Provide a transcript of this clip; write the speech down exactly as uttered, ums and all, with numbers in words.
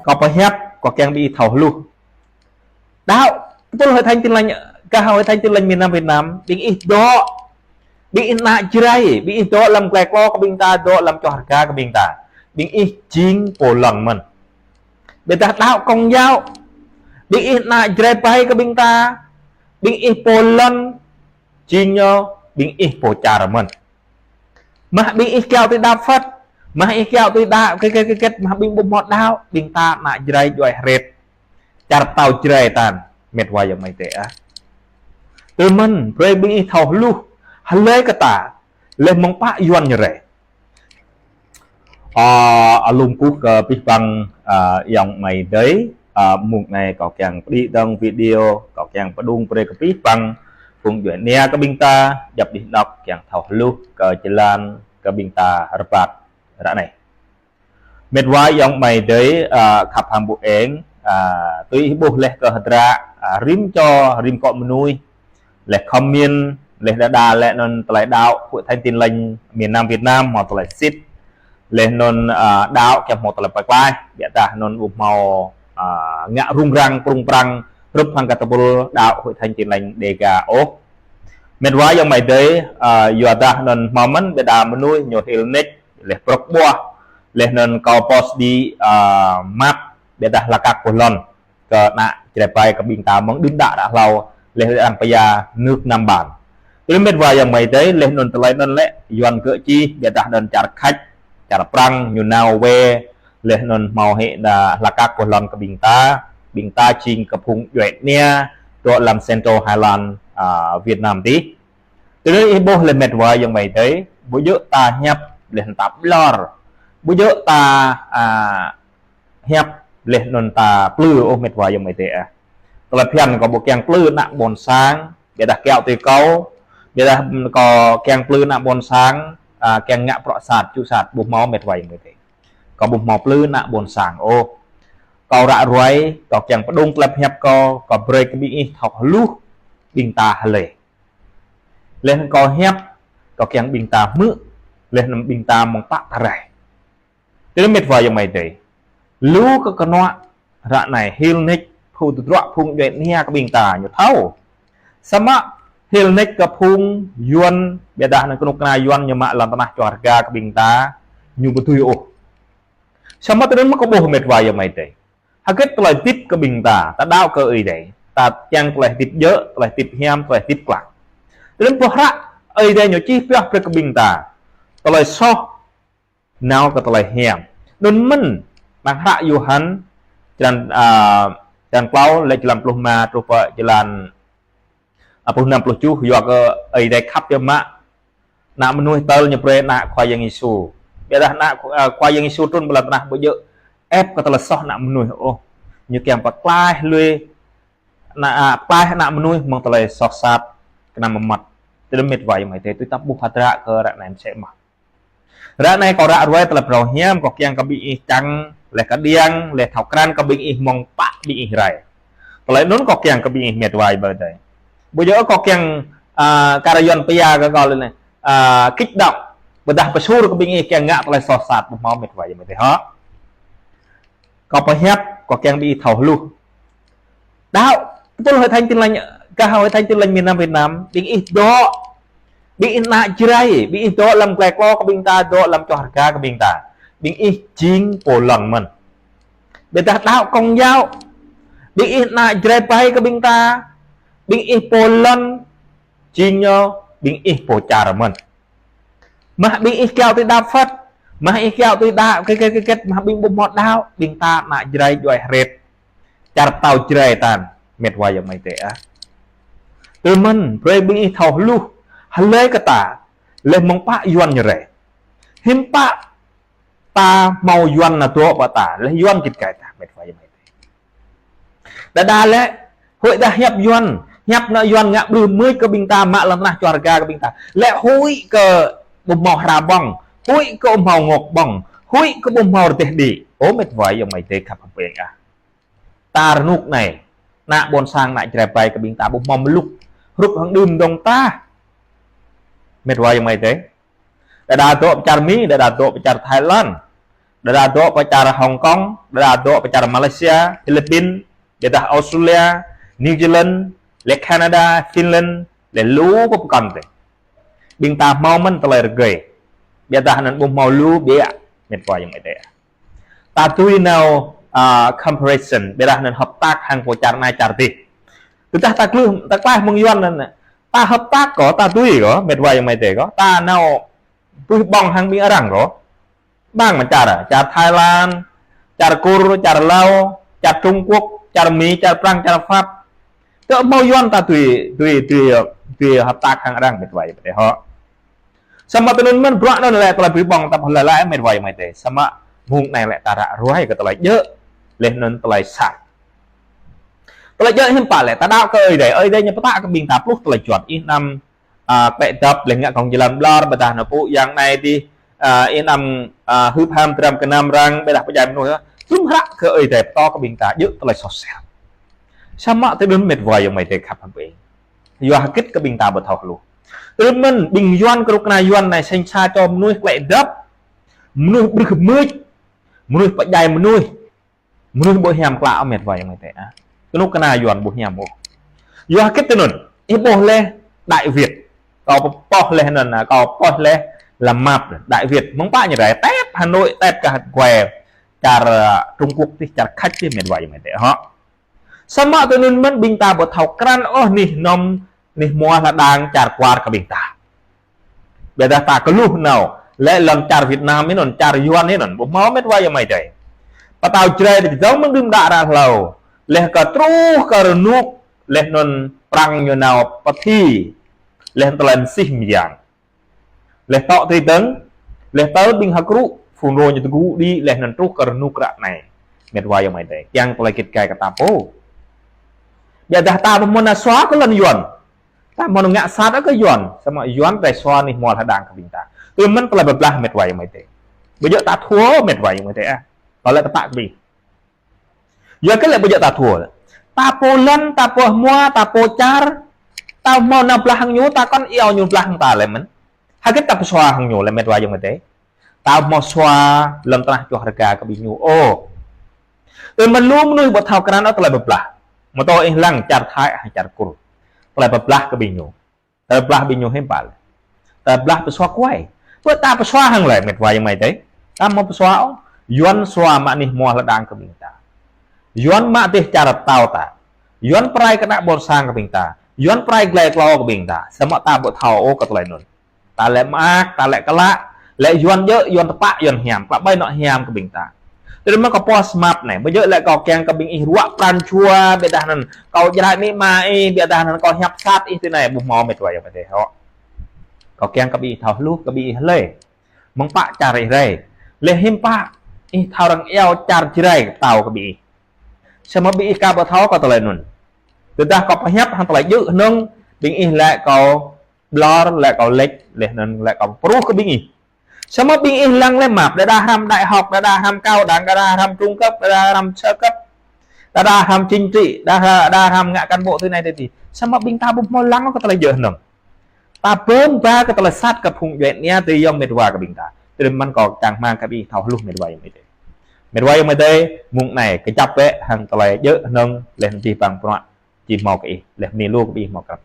Kâo pơhiăp, kâo kiăng ƀing ih thâo hluh. Đaŏ, tơpul Hội Thánh Tin Lành, kơ Hội Thánh Tin Lành miền Nam Việt Nam, ƀing ih dŏ, ƀing ih ană Jrai, ƀing ih dŏ lăm glai klô kơ ƀing ta, dŏ lăm čoh rơga kơ ƀing ta. Ƀing ih jing pô lŏn mơ̆n. Ƀiădah đaŏ Công giáo, ƀing ih ană Jrai ƀai kơ ƀing ta, ƀing ih pô lŏn, jing ñu, ƀing ih pô čar mơ̆n. Mă ƀing ih kiaŏ tui đaŏ Phật, mă ih kiaŏ tui đaŏ kơ, kơ, kơ, kơ, mă ƀing ƀu hmâo đaŏ, ƀing ta ană Jrai djuai hret. Čar pơtao Jrai tan, met wa ayŏng amai adơi ah. Tui mơ̆n, brơi ƀing ih thâo hluh, hlơi kơ ta, leh mơ̆ng pă Yuan ñu rai. Ơ, alum kơkuh kơ abih bang, ơ, ayŏng amai adơi, ơ, mông anai kâo kiăng pơđĭ dơ̆ng video, kâo kiăng pơdŏng brơi kơ abih bang phung djuai ania kơ ƀing ta, djŏp anih anŏ kiăng thâo hluh kơ jơlan kơ ƀing ta rơbat ră anai. Met wa ayŏng amai adơi, ơ, khăp hăng ƀu eng, ơ, tui ih ƀuh leh kơ hơdră, ơ, rĭm čô, rĭm akŏ mơnuih, leh comment, leh đơđa leh anŭn tơlơi đaŏ Hội Thánh Tin Lành miền Nam Việt Nam, hmâo tơlơi sĭt, leh anŭn, ơ, đaŏ kiăng hmâo tơlơi pơklaih, ƀiădah anŭn ƀu hmâo, ơ, ngă rŭng răng, prŭng prăng, hrup hăng kơ tơpul đaŏ Hội Thánh Tin Lành Đêga ôh. Met wa ayŏng amai adơi, ơ, yua dah anŭn hmâo mơ̆n ƀiădah mơnuih ñu hil nik, leh prŏk ƀuah, leh anŭn kâo post đi, ơ, map, ƀiădah lakak pơhlon kơ ană Jrai ƀai kơ ƀing ta mơ̆ng đưm đă đă hlâo, leh arăng pơya nước Nam Ban. Tui met wa ayŏng amai adơi, leh anŭn tơlơi anŭn lĕ, Yuan gơ̆ čih, ƀiădah anŭn čar Khač, čar Prăng, ñu nao wai, leh anŭn hmâo hĭ đa lakak pơhlon kơ ƀing ta, ƀing ta jing kơ phung djuai ania, dŏ lăm Central Highland, ơ, Việt Nam tih. Tui anŭn ih ƀuh leh met wa ayŏng amai adơi, ƀu djơ̆ ta hiăp leh ta ƀlŏr. Ƀu djơ̆ ta, ơ, hiăp leh anŭn ta plư ôh met wa ayŏng amai adơi ah. Tơlơi phiăn kâo ƀu kiăng plư ană ƀôn sang, ƀiădah kiaŏ tui kâo, ƀiădah kâo kiăng plư ană ƀôn sang, ơ, kiăng ngă bruă sat, ču sat, ƀu hmâo met wa ayŏng amai adơi. Kâo ƀu hmâo plư ană ƀôn sang ôh. Kâo ră ruai, kâo kiăng pơdŏng tơlơi hiăp kâo, kâo brơi kơ ƀing ih thâo hluh, ƀing ta hlơi. Leh anŭn kâo hiăp, kâo kiăng ƀing ta hmư̆, leh anŭn ƀing ta mơ̆ng pă ta rai. Tui anŭn met wa ayŏng amai adơi. Lu kơ kơnuă ră anai hil nik, phung tơdruă phung djuai ania kơ ƀing ta ñu thâo. Samơ̆ hil nik kơ phung Yuan, ƀiădah anŭn kơnuk kơna Yuan ñu mă lŏn tơnah čoh rơga kơ ƀing ta, ñu ƀu tui ôh. Samơ̆ tui anŭn mơ̆ kâo ƀuh met wa ayŏng amai adơi. Hơget tơlơi hơdip kơ ƀing ta, ta đaŏ kơ Ơi Adai. Ta kiăng tơlơi hơdip djơ̆, tơlơi hơdip hiam, tơlơi hơdip klă. Tui anŭn boh hră Ơi Adai ñu čih pioh brơi kơ ƀing ta. Tơlơi soh nao kơ tơlơi hiam. Anŭn mơ̆n, amăng hră Yôhan, črăn, ơ, črăn klâo, leh jơlan pluh rơma, truh pơ jơlan, ơ, pluh năm pluh tơjuh, yua kơ Ơi Adai khăp biă mă ană mơnuih tơl ñu brơi ană Khua Yang Yêsu. Ƀiădah ană Khua, ơ, Khua Yang Yêsu trŭn pơ lŏn tơnah ƀu djơ̆ ĕp kơ tơlơi soh ană mơnuih ôh. Ñu kiăng pơklaih lui ană, ơ, pơklaih ană mơnuih mơ̆ng tơlơi soh sat kơnăm mơmŏt. Tui anŭn met wa ayŏng amai adơi, tui ta ƀuh hơdră kơ ră anai mơsĕ mơh. Ră anai kâo ră ruai tơlơi phrâo hiam, kâo kiăng kơ ƀing ih čang, leh kơđiăng, leh thâo krăn kơ ƀing ih mơ̆ng pă ƀing ih rai. Tơlơi anŭn kâo kiăng kơ ƀing ih met wa ayŏng amai adơi. Ƀu djơ̆ kâo kiăng, ơ, kar Yuan pơya kơ kâo leh anai, ơ, kích động, ƀiădah pơsur kơ ƀing ih kiăng ngă tơlơi soh sat, ƀu hmâo met wa ayŏng amai adơi hŏ. Kâo pơhiăp, kâo kiăng ƀing ih thâo hluh. Đaŏ, tơpul Hội Thánh Tin Lành, kơ Hội Thánh Tin Lành miền Nam Việt Nam, ƀing ih dŏ, ƀing ih ană Jrai, ƀing ih dŏ lăm glai klô kơ ƀing ta, dŏ lăm čoh rơga kơ ƀing ta. Ƀing ih jing pô lŏn mơ̆n. Ƀiădah đaŏ Công giáo, ƀing ih ană Jrai ƀai kơ ƀing ta, ƀing ih pô lŏn, jing ñu, ƀing ih pô čar mơ̆n. Mă ƀing ih kiaŏ tui đaŏ Phật, mă ih kiaŏ tui đaŏ, kơ, kơ, kơ, kơ, mă ƀing ƀu hmâo đaŏ, ƀing ta ană Jrai djuai hret. Čar pơtao Jrai tan, met wa ayŏng amai adơi ah. Tui mơ̆n, brơi ƀing ih thâo hluh, hlơi kơ ta, leh mơ̆ng pă Yuan ñu rai. Hiư̆m pă ta hmâo Yuan nao dŏ pơ ta, leh Yuan git gai ta, met wa ayŏng amai adơi. Đơđa lĕ, huĭ dah hiăp Yuan, hiăp ană Yuan ngă ƀlưh mưč kơ ƀing ta, mă lŏn tơnah čoh rơga kơ ƀing ta. Lĕ huĭ kơ ƀu hmâo hra ƀơ̆ng, huĭ kơ ƀu hmâo ngŏk ƀơ̆ng, huĭ kơ ƀu hmâo rơdêh đĭ. Ơ met wa ayŏng amai adơi khăp hăng ƀu eng ah. Ta rơnŭk anai, ană ƀôn sang ană Jrai ƀai kơ ƀing ta ƀu hmâo mlŭk, hrup hăng đưm dơ̆ng tah. Met wa ayŏng amai adơi. Đơđa dŏ pơ čar Mi, đơđa dŏ pơ čar Thái Lan. Đơđa dŏ pơ čar Hong Kong, đơđa dŏ pơ čar Malaysia, Philippin, ƀiădah Australia, New Zealand, lĕ Canada, Finland, lĕ lu pơkŏn tĕ. Ƀing ta hmâo mơ̆n tơlơi rơgơi. Ƀiădah anŭn ƀu hmâo lu biă, mĕt wa ayŏng amai adơi. Ta tui nao, a, comparison, ƀiădah anŭn hợp tác hăng pô čar anai čar adih. Tơdah ta klư, ta klaih mơ̆ng Yuan anŭn, ta hợp tác kơ, ta tui kơ, mĕt wa ayŏng amai adơi kơ, ta nao pơƀơ̆ng hăng ƀing arăng kơ. Ƀing mơ̆n čar, čar Thái Lan, čar Kur, čar Lao, čar Trung Quốc, čar Mi, čar Prăng, čar Pháp. Tơ hmâo Yuan ta tui, tui, tui, tui hợp tác hăng arăng mĕt wa ayŏng amai adơi hŏ. Samơ̆ tui anŭn mơ̆n bruă anŭn lĕ tơlơi pơƀơ̆ng ta pơhlai lĕ mĕt wa ayŏng amai adơi. Samơ̆ mơ̆ng anai lĕ ta ră ruai kơ tơlơi djơ̆, lĕ anŭn tơlơi sat. Tơlơi djơ̆ hiư̆m pă lĕ, ta đaŏ kơ Ơi Adai, Ơi Adai ñu pơtă kơ ƀing ta pluh tơlơi juăt, ih anăm, a, klĕ dăp, lĕ ngă kông jơlan ƀlŏr, ƀiădah anŭn pô yang anai tih, a, ih anăm, a, hưp ham dram gơnam arăng, ƀiădah pơdjai mơnuih, tŭ hră kơ Ơi Adai pơtô kơ ƀing ta djơ̆ tơlơi soh sel. Samơ̆ tui anŭn mĕt wa ayŏng amai adơi khăp hăng ƀing. Yua hơget kơ ƀing ta ƀu thâo hluh. Tui anŭn mơ̆n ƀing Yuan kơnuk kơna Yuan anai sĕng sa čô mơnuih klĕ dăp, mơnuih brưh mưč, mơnuih pơdjai mơnuih, mơnuih ƀu hiam klă ôh mĕt wa ayŏng amai adơi ah. Kơnuk kơna Yuan ƀu hiam ôh. Yua hơget tui anŭn, ih ƀuh lĕ Đại Việt. Kâo pơpŏh lĕ anŭn, kâo pŏh lĕ lăm map Đại Việt. Mơ̆ng pă ñu rai, tep Hà Nội, tep kơ hơget, čar, a, Trung Quốc tih, čar Khač tih mĕt wa ayŏng amai adơi hŏ. Samơ̆ tui anŭn mơ̆n ƀing ta ƀu thâo krăn ôh anih anom, anih hmua hơđang čar kwar kơ ƀing ta. Ƀiădah ta kơluh nao, lĕ lŏn čar Việt Nam anŭn, čar Yuan anŭn, ƀu hmâo mĕt wa ayŏng amai adơi. Pơtao Jrai tơdang mơ̆ng đưm đă ră hlâo, lĕ kơ truh kơ rơnuk, lĕ anŭn Prăng ñu nao pơthi, lĕ tơlơi mơsih mơyang. Lĕ tŏ tui tơ̆ng, lĕ tơl ƀing hơkrŭ, phun rô ñu tơgŭ đĭ, lĕ anŭn truh kơ rơnuk ră anai. Mĕt wa ayŏng amai adơi, kiăng tơlơi git gai kơ ta pô. Ƀiădah ta ƀu hmâo nao sua kơ lŏn Yuan. Ta hmâo nao ngă sat kơ Yuan, samơ̆ Yuan rai sua anih hmua hơđang kơ ƀing ta. Tui anŭn mơ̆n tơlơi pơblah mĕt wa ayŏng amai adơi. Ƀu djơ̆ ta thua mĕt wa ayŏng amai adơi ah. Kâo lĕ tơpă kơ ƀing. Yua hơget lĕ ƀu djơ̆ ta thua lĕ. Ta pô lŏn, ta pô hmua, ta pô čar. Ta hmâo nao blah hăng ñu, ta kŏn iâu ñu blah hăng ta lĕ mơ̆n. Hơget ta pơsua hăng ñu lĕ mĕt wa ayŏng amai adơi. Ta hmâo sua lŏn tơnah čoh rơga kơ ƀing ñu ôh. Tui anŭn mơ̆n lu mơnuih ƀu thâo krăn ôh tơlơi pơblah. Mơ̆ tơ ih lăng čar Thái hăng čar Kur. Tơlơi pơblah kơ ƀing ñu. Tơlơi pơblah ƀing ñu hiư̆m pă lĕ. Tơlơi pơblah pơsua kuai. Pơ ta pơsua hăng lĕ mĕt wa ayŏng amai adơi. Ta hmâo pơsua ôh. Yuan sua mă anih hmua hơđang kơ ƀing ta. Yuan mă dêh čar pơtao ta. Yuan pơrai kơnăl ƀôn sang kơ ƀing ta. Yuan pơrai glai klâo kơ ƀing ta. Samơ̆ ta ƀu thâo ôh kơ tơlơi anŭn. Ta lĕ mơak, ta lĕ klă. Lĕ Yuan djơ̆, Yuan tơpă, Yuan hiam. Klă ƀai anŏ hiam kơ ƀing ta. Tui anŭn mơ̆n kâo pơsuaih map anai. Ƀu djơ̆ lĕ kâo kiăng kơ ƀing ih ruă pran jua, ƀiădah anŭn kâo jrai amĭ ama ih, ƀiădah anŭn kâo hiăp sat ih tui anai, ƀu hmâo mĕt wa ayŏng amai adơi hŏ. Kâo kiăng kơ ƀing ih thâo hluh kơ ƀing ih lĕ. Mơ̆ng pă čar ih rai. Lĕ hiư̆m pă ih thâo răng iâu čar Jrai pơtao kơ ƀing ih. Samơ̆ ƀing ih aka ƀu thâo kơ tơlơi anŭn. Tơdah kâo pơhiăp hăng tơlơi djơ̆ hơnơ̆ng, ƀing ih lĕ kâo ƀlŏr, lĕ kâo lĕč, lĕ anŭn lĕ kâo pơruh kơ ƀing ih. Samơ̆ ƀing ih lăng lĕ map, đơđa hrăm đại học, đơđa hrăm cao đẳng, đơđa hrăm trung cấp, đơđa hrăm sơ cấp, đơđa hrăm chính trị, đơđa, đơđa hrăm ngă cán bộ tui anai tui adih. Samơ̆ ƀing ta ƀu hmâo lăng kơ tơlơi djơ̆ hơnơ̆ng. Ta bơm ba kơ tơlơi sat kơ phung djuai ania adơi ayŏng mĕt wa kơ ƀing ta. Tui anŭn mơ̆n kâo čang rơmang kơ ƀing ih thâo hluh mĕt wa ayŏng amai adơi. Mĕt wa ayŏng amai adơi, mơ̆ng anai kơjăp bĕ hăng tơlơi djơ̆ hơnơ̆ng lĕ hơdip bang prăk či hmâo kơ ih, lĕ mơni lu kơ ƀing ih hmâo krăp.